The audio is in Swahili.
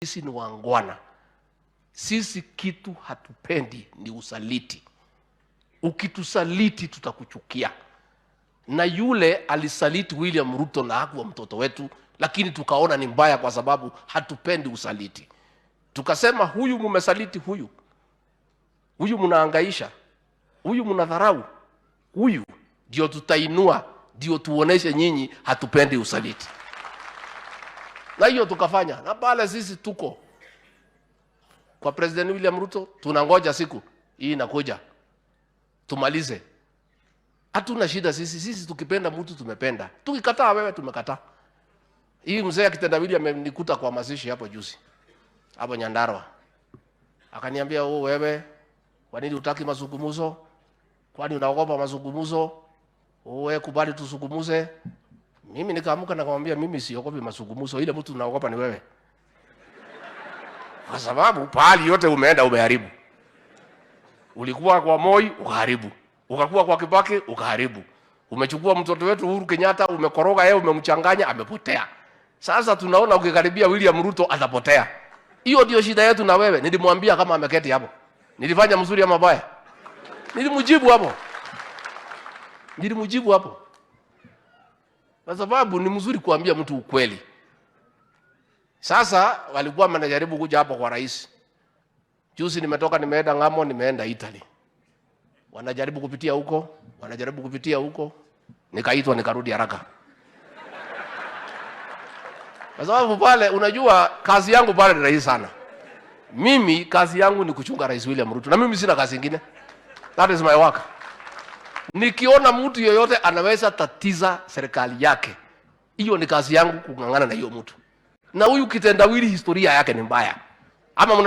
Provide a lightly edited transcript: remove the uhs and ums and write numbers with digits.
Sisi ni waungwana. Sisi kitu hatupendi ni usaliti. Ukitusaliti tutakuchukia. Na yule alisaliti William Ruto na hakuwa mtoto wetu, lakini tukaona ni mbaya kwa sababu hatupendi usaliti. Tukasema huyu mumesaliti huyu, huyu mnaangaisha, huyu mnadharau, huyu ndio tutainua, ndio tuoneshe nyinyi hatupendi usaliti. Na hiyo tukafanya, na pale sisi tuko kwa President William Ruto, tunangoja siku hii inakuja tumalize. Hatuna shida sisi, sisi tukipenda mtu tumependa, tukikataa wewe tumekataa. Hii mzee akitendawili amenikuta kwa mazishi hapo juzi hapo Nyandarua, akaniambia, "Oh, wewe kwa nini hutaki mazungumzo? Kwani unaogopa mazungumzo? Oh, wewe kubali tuzungumuze." Mimi nikaamka nikamwambia, "Mimi siogopi mazungumzo, ile mtu unaogopa ni wewe, kwa sababu pahali yote umeenda umeharibu. Ulikuwa kwa Moi ukaharibu, ukakuwa kwa Kibaki ukaharibu, umechukua mtoto wetu Uhuru Kenyatta umekoroga yeye, umemchanganya, amepotea. Sasa tunaona ukikaribia William Ruto atapotea. Hiyo ndio shida yetu na wewe." Nilimwambia kama ameketi hapo, nilifanya mzuri ama mabaya? Nilimjibu hapo, nilimjibu hapo, kwa sababu ni mzuri kuambia mtu ukweli. Sasa walikuwa wanajaribu kuja hapo kwa rais. Juzi nimetoka nimeenda ng'ambo, nimeenda Italy. Wanajaribu kupitia huko, wanajaribu kupitia huko, nikaitwa nikarudi haraka. Kwa sababu pale, unajua kazi yangu pale ni rahisi sana. Mimi kazi yangu ni kuchunga Rais William Ruto, na mimi sina kazi ingine. That is my work. Nikiona mtu yeyote anaweza tatiza serikali yake, hiyo ni kazi yangu kung'ang'ana na hiyo mtu. Na huyu kitendawili historia yake ni mbaya, ama mna